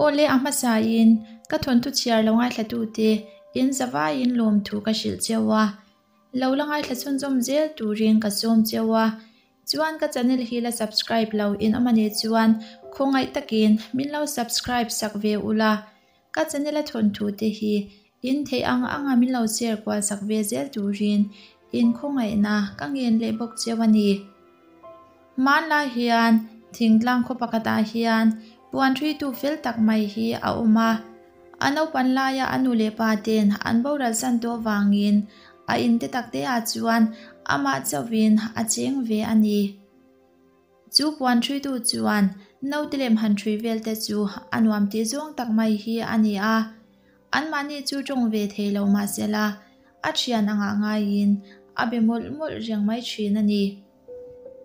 Aw le a hmasain ka thawnthu chhiar lo ngaithlatute in zavaiin lawmthu ka hrilh cheu a, lo la ngaithla chhunzawm zel turin ka sawm cheu a, chuan ka channel hi la subscribe lo in awm a nih chuan khawngaih takin min lo subscribe sak ve ula, ka channel a thawnthu te hi in theih ang anga min lo share kual sak ve zel turin in khawngaihna ka ngen leh bawk cheu a ni. Hmanlai hian thingtlang khaw pakhatah hian puan hruitu fel tak mai hi a awm a. A naupan laia a nu leh pa ten an boral san tawh vangin a in te tak te ah chuan amah chauhin a cheng ve a ni. Chu puan hruitu chuan naute lem han hrui vel te chu a nuam tih zawng tak mai hi a ni a. Anmahni chu tawng ve thei lo mahsela a thian angah ngaiin a be mawlh mawlh reng mai thin a ni.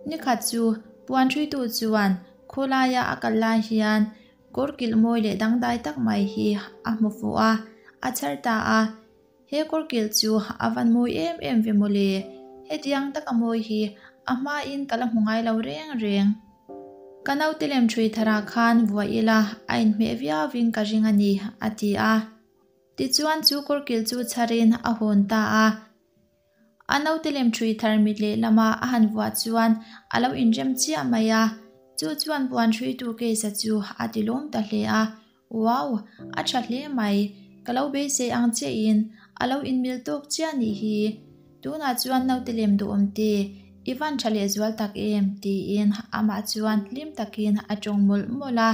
Nikhat chu puan hruitu chuan khawlaia a kal lai hian kawr kilh mawi leh dangdai tak mai hi a hmu fuh a, a chhar ta a. He kawr kilh chu a van mawi em em ve mawle, hetiang taka mawi hi a hmain ka la hmu ngai lo reng reng. Ka naute lem ṭhui tharah khan vuah ila a inhmeh viauin ka ring a ni, a ti a. Tichuan chu kawr kilh chu chharin a hawn ta a. A naute lem ṭhui thar mit lehlama a han vuah chuan a lo inrem chiah mai a, chu chuan puan hruitu case-a chu a ti lawm ta hle a, Wow! A ṭha hle mai, ka lo beisei ang chiahin a lo inmil tawk chiah nih hi. Tunah chuan naute lem duhawm te, i van ṭha lehzual tak em? tiin amah chuan hlim takin a ṭawng mawlh mawlh a.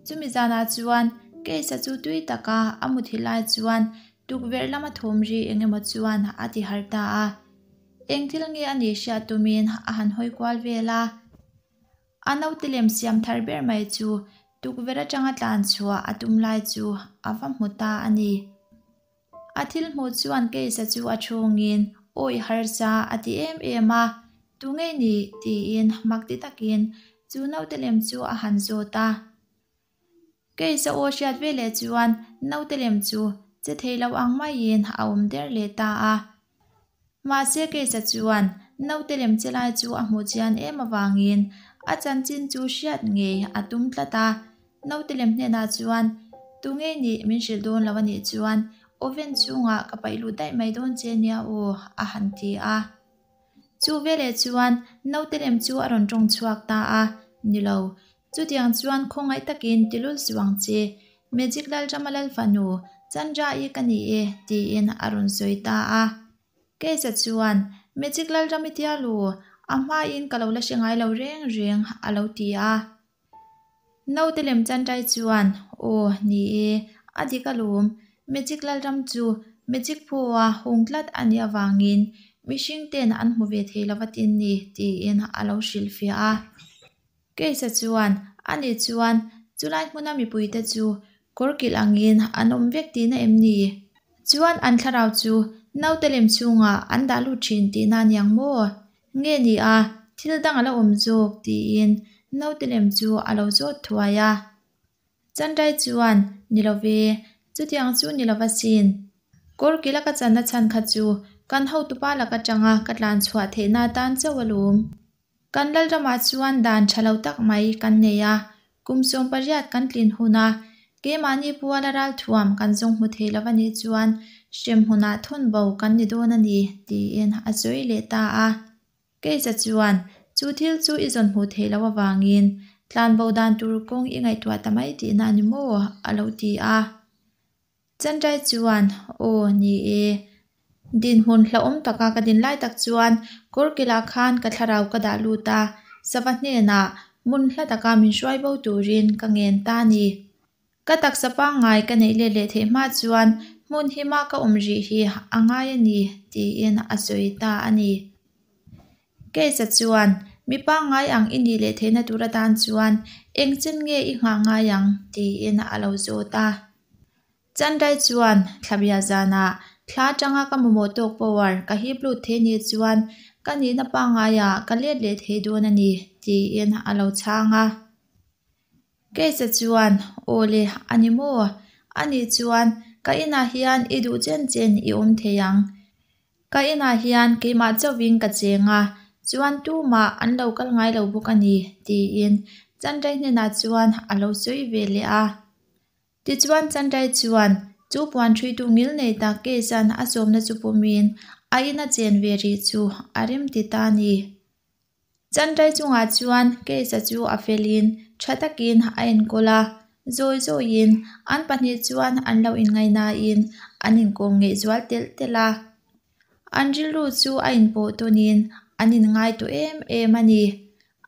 Chumi zanah chuan case-a chu tui taka a muthi lai chuan Tukverh lama thawm ri eng emaw chuan a ti harh ta a, eng thil nge a nih hriat tumin a han hawi kual vel a. A naute lem siam thar ber mai chu tukverh atanga tlan chhuah a tum lai chu a va hmu ta a ni. A thil hmuh chuan Keisa chu a chhungin awi harsa a ti em em a, Tu nge ni? tiin mak ti takin chu naute lem chu a han zawt a. Keisa aw hriat ve leh chuan naute lem chu che thei lo ang maiin a awm der leh ta a. Mahse Keisa chuan naute lem che lai chu a hmuh chian em avangin a chanchin chu hriat ngei a tum tlat a. Naute lem hnenah chuan, Tu ngei nih min hrilh dawn lo a nih chuan oven chhungah ka paih lut daih mai dawn che nia aw a han ti a. Chu veleh chuan naute lem chu a rawn tawng chhuak ta a, Ni lo, Chutiang chuan khawngaih takin tilul suh ang che, Magic Lalrama Lalfanu, Chandra-i ka ni e, tiin a rawn sawi ta a. Keisa chuan, Magic Lalram i tia lu, a hmain ka lo la hre ngai lo reng reng, a lo ti a. Naute lem Chandra-i chuan, Aw, ni e, a dik alawm, Magic Lalram chu Magic phaw-a hung tlat a nih avangin mihring ten an hmu ve thei lo va tin ni, tiin a lo hrilhfiah a. Keisa chuan, Ani chuan, chulai hmuna mipuite chu kawr kilh angin an awm vek tihna em ni? Chuan an thlarau chu naute lem chhungah an dah lut thin tihna a niang maw? Nge ni a, thil dang a la awm zawk tiin naute lem chu a lo zawt thuai a. Chandrai chuan, Ni lo ve, chutiang chu ni lova sin. Kawr kila ka channa chhan kha chu kan hotupa lak atanga ka tlan chhuah theihna atan chauh alawm. Kan Lalramah chuan dan tha lo tak mai kan nei a, kum 18 kan tlin huna keimahni puala ralthuam kan zawng hmu thei lo a nih chuan hremhmunah thawn bo kan ni dawn a ni, tiin a sawi leh ta a. Keisa chuan chu thil chu i zawn hmuh theih loh avangin tlanbo dan tur kawng i ngaihtuah ta mai tihna a ni maw? a lo ti a. Chandrai chuan, Aw, ni e. Dinhmun hlauhawm taka ka din lai tak chuan kawrkilah khan ka thlarau ka dah lut a, sava hnenah hmun hla taka min hruai bo turin ka ngen ta a ni. Ka taksa pangngai ka neih let leh theih hma chuan hmun hima ka awm rih hi a ngai a ni, tiin a sawi ta a ni. Keisa chuan, Mi pangngai ang i nih leh theihna tur atan chuan eng chen nge i nghah ngai ang? tiin a lo zawt a. Chandrai chuan, Thlabia zanah thla atanga ka mamawh tawk power ka hip lut thei nih chuan ka nihna pangngaiah ka let leh thei dawn a ni, tiin a lo chhang a. Keisa chuan, Aw le, a ni maw? A nih chuan, ka inah hian i duh chen chen i awm thei ang. Ka inah hian keimah chauhin ka cheng a, chuan tumah an lo kal ngai lo bawk a ni, tiin Chandrai hnenah chuan a lo sawi ve leh a. Tichuan Chandrai chuan chu puan ṭhuitu ngil nei tak Kesa'n a sawmna chu pumin a ina chen ve rih chu a rem ti ta a ni. Chandrai chungah chuan Kesa chu a felin tha takin a enkawl a, zawi zawiin an pahnih chuan an lo inngaihnain an inkawm ngeih zual telh telh a. An rilru chu a inpawh tawnin an inngai tawh em em a ni.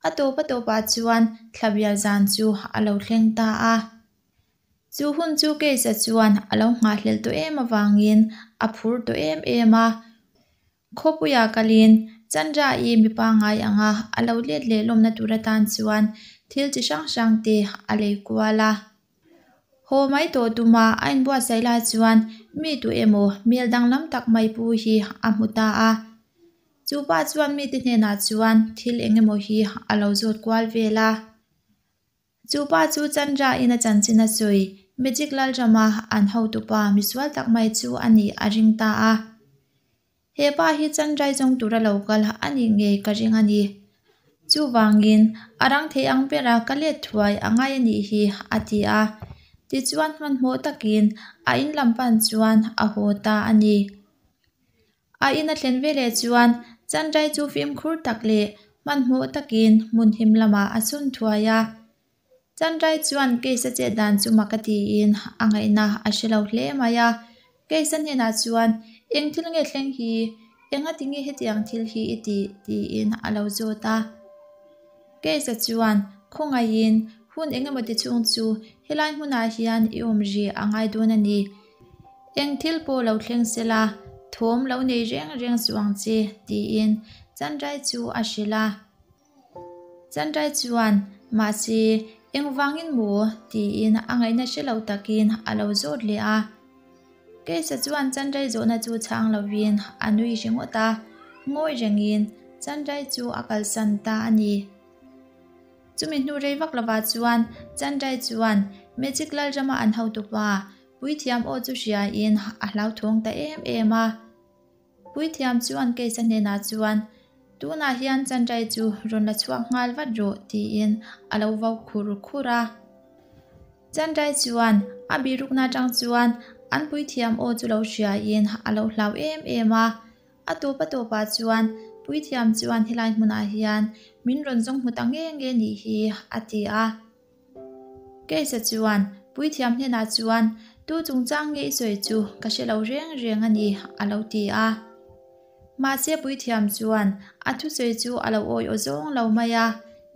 A tawp a tawpah chuan thlabial zan chu a lo thleng ta a. Chu hun chu Keisa chuan a lo nghahhlelh tawh em avangin a phur tawh em em a. Khawpuiah kalin Chandra-i mi pangngai anga a lo let leh lawmna tur atan chuan thil chi hrang hrang te a lei kual a. Haw mai tawh tuma a inbuatsaih lai chuan mi tu emaw hmel danglam tak mai pu hi a hmu ta a. Chu pa chuan mite hnenah chuan thil eng emaw hi a lo zawt kual vel a. Chu pa chu Chandra in a chanchin a sawi, Magic Lalrama an hotupa misual tak mai chu a nih a ring ta a. He pa hi Chandrai zawng tura lo kal a nih ngei ka ring a ni. Chuvangin a rang thei ang bera ka let thuai a ngai a nih hi a ti a. Tichuan hmanhmawh takin a in lam pan chuan a haw ta a ni. A in a thlen veleh chuan Chandrai chu fimkhur tak leh hmanhmawh takin hmun him lamah a sawn thuai a. Chandrai chuan case a chet dan chu mak a tiin a ngaihna a hre lo hle mai a. Case a hnenah chuan eng thil nge thleng hi, enga ti nge hetiang thil hi i tih tiin a lo zawt a. Case a chuan khawngaihin hun eng emaw ti chhung chu helai hmunah hian i awm rih a ngai dawn a ni. Eng thil pawh lo thleng se la, thawm lo nei reng reng suh ang che tiin Chandrai chu a hrilh a. Chandrai chuan, Mahse, engvangin maw? tiin a ngaihna hre lo takin a lo zawt leh a. Keisa chuan Chandrai zawhna chu chhang lovin a nui ringawt a, ngawi rengin Chandrai chu a kalsan ta a ni. Chumi hnu rei vak lovah chuan Chandrai chuan Magic Lalrama an hotupa Puithiam aw chu hriain a hlauthawng ta em em a. Puithiam chuan Keisa hnenah chuan, Tunah hian Chandrai chu rawn la chhuak nghal vat rawh, tiin a lo vau khur khur a. Chandrai chuan a bihrukna atang chuan an puithiam aw chu lo hriain a lo hlau em em a. A tawp a tawpah chuan puithiam chuan helai hmunah hian min rawn zawng hmu ta nge nge nih hi, a ti a. Keisa chuan puithiam hnenah chuan, Tu chungchang nge i sawi chu ka hre lo reng reng a ni, a lo ti a. Mahse puithiam chuan a thusawi chu a lo awi aw zawng lo mai a,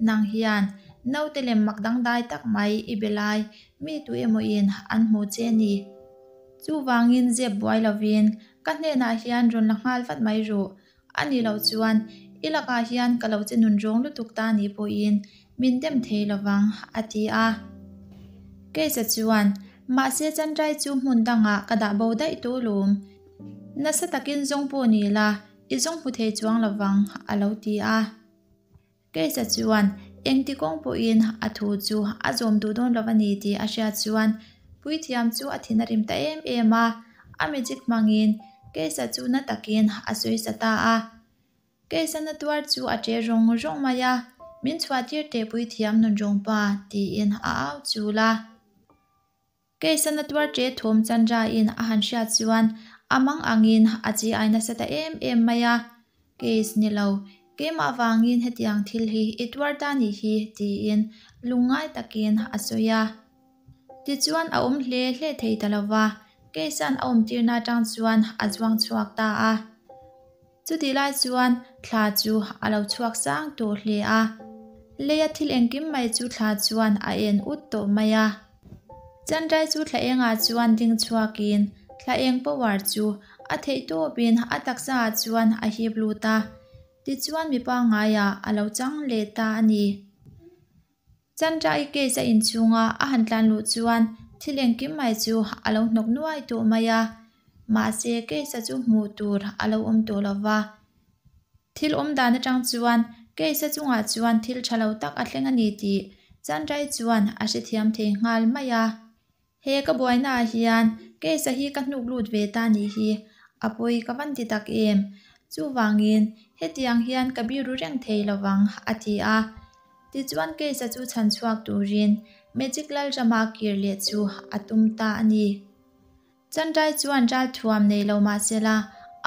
Nang hian naute lem mak dangdai tak mai i be lai, mi tu emawin an hmu che a ni. Chuvangin zep buai lovin ka hnenah hian rawn la nghal vat mai rawh, A ni lo chuan, I lakah hian ka lo che nun rawng lutuk ta ni pawhin min dem thei lovang, a ti a. Keisa chuan, Mahse Chandrai chu hmun dangah ka dah bo daih tawh lawm. Nasa takin zawng pawh ni la, i zawng hmu thei chuang lovang, a lo ti a. Keisa chuan engti kawng pawhin a thu chu a zawm duh dawn lo a ni tih a hriat chuan puithiam chu a thin a rim ta em em a, a magic hmangin Keisa chu na takin a sawi sa ta a. Keisa na tuar chu a ṭe rawng rawng mai a, Min chhuah tir teh puithiam nunrawng pa tiin a au chul a. Keisana tuar ṭe thawm Chandrain a han hriat chuan a mang angin a chi ai nasa ta em em mai a, Case ni lo, keimah vangin hetiang thil hi i tuar ta nih hi tiin lungngai takin a sawi a. Tichuan a awm hle hle thei ta lo va, Keisan a awmtirna atang chuan a zuang chhuak ta a. Chutih lai chuan thla chu a lo chhuak sang tawh hle a, leia thil engkim mai chu thla chuan a en ut tawh mai a. Chandrai chu thla engah chuan ding chhuakin thla eng power chu a theih tawpin a taksa ah chuan a hip lut a, tichuan mi pangngaiah a lo chang leh ta a ni. Chandra-i case a inchhunga a han tlan luh chuan thil engkim mai chu a lo hnawk nuai tawh mai a, mahse case-a chu hmuh tur a lo awm tawh lo va. Thil awm dan atang chuan case-a chungah chuan thil tha lo tak a thleng a ni tih Chandra-i chuan a hrethiam thei nghal mai a. He ka buaina ah hian case-a hi ka hnuk lut ve ta nih hi a pawi ka van ti tak em? Chuvangin hetiang hian ka biru reng thei lovang a ti a. Tichuan Case-a chu chhan chhuak turin Magic Lalrama kir leh chu a tum ta a ni. Chandrai chuan ralthuam nei lo mah sela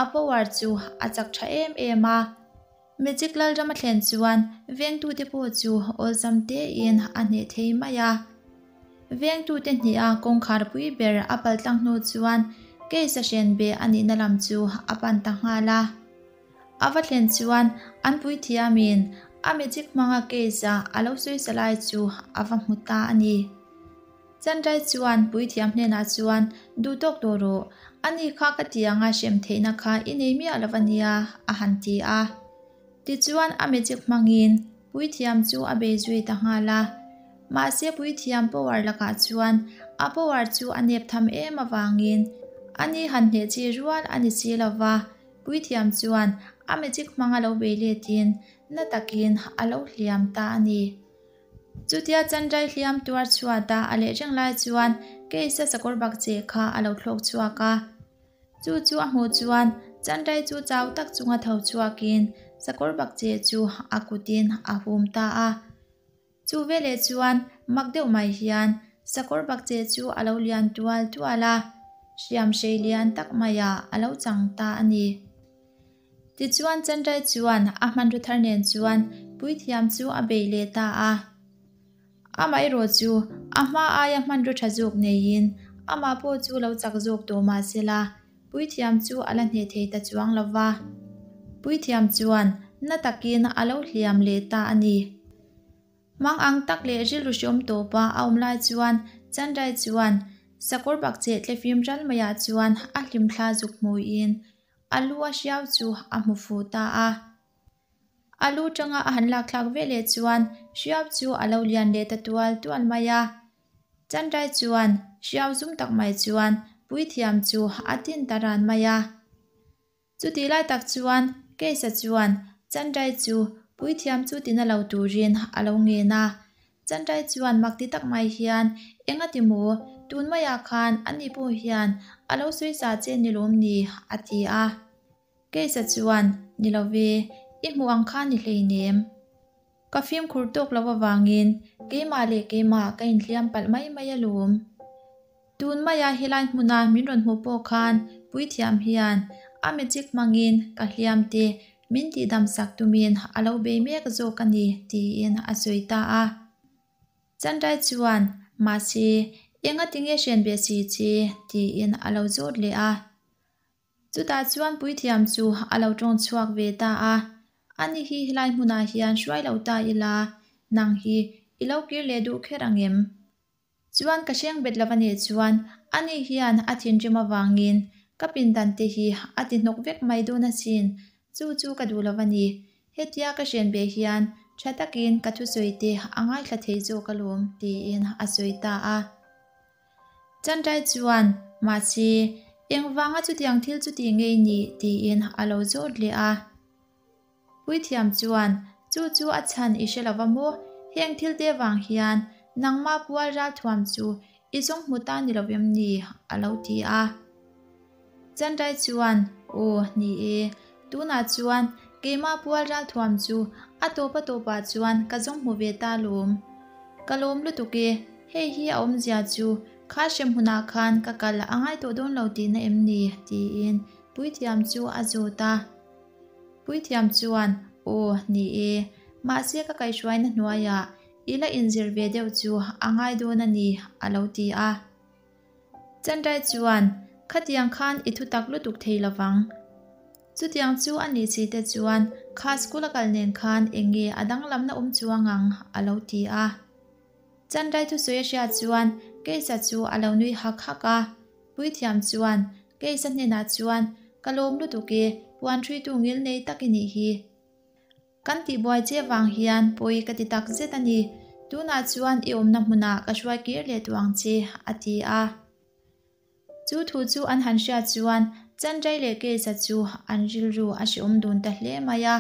a power chu a chak tha em em a. Magic Lalrama thlen chuan vengtute pawh chu awlsam tein a hneh thei mai a. Vengtute hniha kawngkhar pui ber a paltlang hnu chuan Case-a hrenbeh a nihna lam chu a pan ta nghal a. A va thlen chuan an puithiamin a magic hmanga case-a a lo sawisa lai chu a va hmu ta a ni. Chandrai chuan puithiam hnenah chuan, Duh tawk tawh rawh, ani kha ka ti anga hrem theihna kha i nei miah lo a nia, a han ti a. Tichuan a magic hmangin puithiam chu a bei zui ta nghal a. Mahse puithiam power lakah chuan a power chu a nep tham em avangin ani han hneh chi rual a ni si lo va. Puithiam chuan a magic hmanga lo bei letin na takin a lo hliam ta a ni. Chutia Chandrai hliam tuar chhuata a leh reng lai chuan Case-a sakawr bak che kha a lo thlawk chhuak a. Chu chu a hmuh chuan Chandrai chu chau tak chunga tho chhuakin sakawr bak che chu a kutin a hum ta a. Chu veleh chuan mak deuh mai hian sakawr bakche chu a lo lian tual tual a, hriam hrei lian tak maiah a lo chang ta a ni. Tichuan Chandrai chuan a hmanraw thar nen chuan puithiam chu a bei leh ta a. Amaherawh chu a hma aia hmanraw tha zawk neiin amah pawh chu lo chak zawk tawh mah sela, Puithiam chu a la hneh thei ta chuang lo va, Puithiam chuan na takin a lo hliam leh ta a ni. Mang ang tak leh rilru hreawm tawpa a awm lai chuan Chandrai chuan sakawr bakcheh tlefim ral maiah chuan a hlimthla zuk hmuiin a lu a hriau chu a hmu fuh ta a. A lu tanga a han lakthlak veleh chuan hriau chu a lo lian leh ta tual tual mai a. Chandrai chuan hriau zum tak mai chuan puithiam chu a tin ta ran mai a. Chutih lai tak chuan Keisa chuan Chandrai chu puithiam chu tina lo turin a lo ngen a. Chandrai chuan mak ti tak mai hian, Engati maw, tun maiah khan ani pawh hian a lo sawi sa che ni lawm ni? a ti a. Keisa chuan, Ni lo ve, i hmuh ang kha ni hleinem. Ka fimkhur tawk lo avangin keimah leh keimah ka inhliam palh mai mai alawm. Tun maia helai hmuna min rawn hmuh pawh khan puithiam hian a magic hmangin ka hliam te min tihdam sak tumin a lo bei mek zawk a ni tiin a sawi ta a. Chandrai chuan, Mahse, enga tinge hrian ve si che? tiin a lo zawt leh a. Chutah chuan puithiam chu a lo tawng chhuak ve ta a, Ani hi helai hmunah hian hruai lo ta ila, nang hi i lo kir leh duh kher ang em? Chuan ka hreng bet lo a nih chuan ani hian a thinrim avangin ka pindan te hi a ti hnawk vek mai dawn asin, chu chu ka duh lo a ni. Hetia ka hren ve hian tha takin ka thusawi te a ngaithla thei zawk alawm, tiin a sawi ta a. Chandrai chuan, Mahse, engvanga chutiang thil chu tih ngei ni? tiin a lo zawt leh a. Puithiam chuan, Chu chu a chhan i hre lova maw? Heng thil te vang hian nangmah pual ralthuam chu i zawng hmu ta ni lo em ni? a lo ti a. Chandrai chuan, Aw, ni e. Tunah chuan keimah pual ralthuam chu a tawp a tawpah chuan ka zawng hmu ve ta lawm. Ka lawm lutuk e, hei hi a awmzia chu kha hrem hunah khan ka kal a ngai tawh dawn lo tihna em ni? tiin puithiam chu a zawt a. Puithiam chuan, Aw, ni e. Mahse ka kaihhruaina hnuaiah i la inzir ve deuh chu a ngai dawn a ni, a lo ti a. Chandrai chuan, Khatiang khan i thu tak lutuk thei lo vang. Chutiang chu a nih chi te chuan kha school a kal nen khan eng nge a danglamna awm chuang ang? a lo ti a. Chandrai thusawi a hriat chuan Keisa chu a lo nui hak hak a. Puithiam chuan Keisa hnenah chuan, Ka lawm lutuk e, puan thruitu ngil nei tak i nih hi. Kan tihbuai che vang hian pawi ka ti tak zet a ni. Tunah chuan i awmna hmunah ka hruai kir leh tawh ang che, a ti a. Chu thu chu an han hriat chuan Chandrai leh Keisa chu an rilru a hreawm dun ta hle mai a.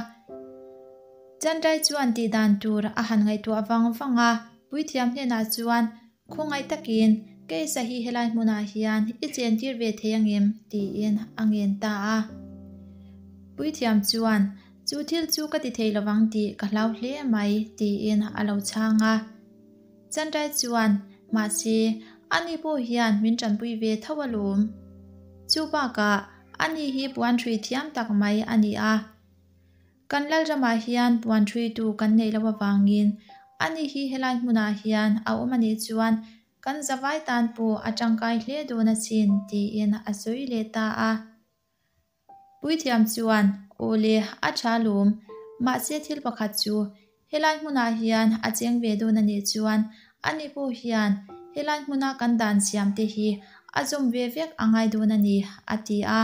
Chandrai chuan tihdan tur a han ngaihtuah vang vang a, Puithiam hnenah chuan Khawngaih takin, Keisa hi helai hmunah hian i chentir ve thei angem? tiin a ngen ta a. Puithiam chuan, Chu thil chu ka ti thei lovang tih ka hlau hle mai, tiin a lo chhang a. Chandrai chuan, Mahse, ani pawh hian min tanpui ve tho alawm. Chu bakah, ani hi puan hrui thiam tak mai a ni a. Kan Lalramah hian puan hruitu kan neih loh avangin ani hi helai hmunah hian a awm a nih chuan kan zavai tan pawh a tangkai hle dawn asin, tiin a sawi leh ta a. Puithiam chuan, Aw le, a tha lawm. Mahse thil pakhat chu, helai hmunah hian a cheng ve dawn a nih chuan ani pawh hian helai hmuna kan dan siam te hi a zawm ve vek a ngai dawn a ni, a ti a.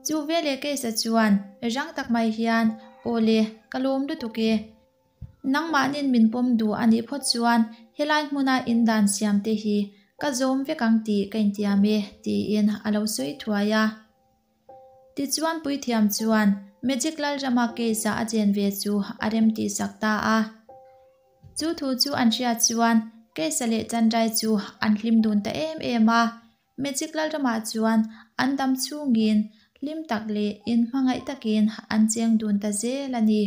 Chu veleh Keisa chuan rang tak mai hian, Aw le, ka lawm lutuk e. Nangmahnin min pawm duh a nih phawt chuan helai hmuna in dan siam te hi ka zawm vek ang tih ka intiam e, tiin a lo sawi thuai a. Tichuan Puithiam chuan Magic Lalrama case-a a chen ve chu a rem tihsak ta a. Chu thu chu an hriat chuan Case-a leh Chandrai chu an hlim dun ta em em a. Magic Lalramah chuan an dam chhungin hlim tak leh inhmangaih takin an cheng dun ta zel a ni.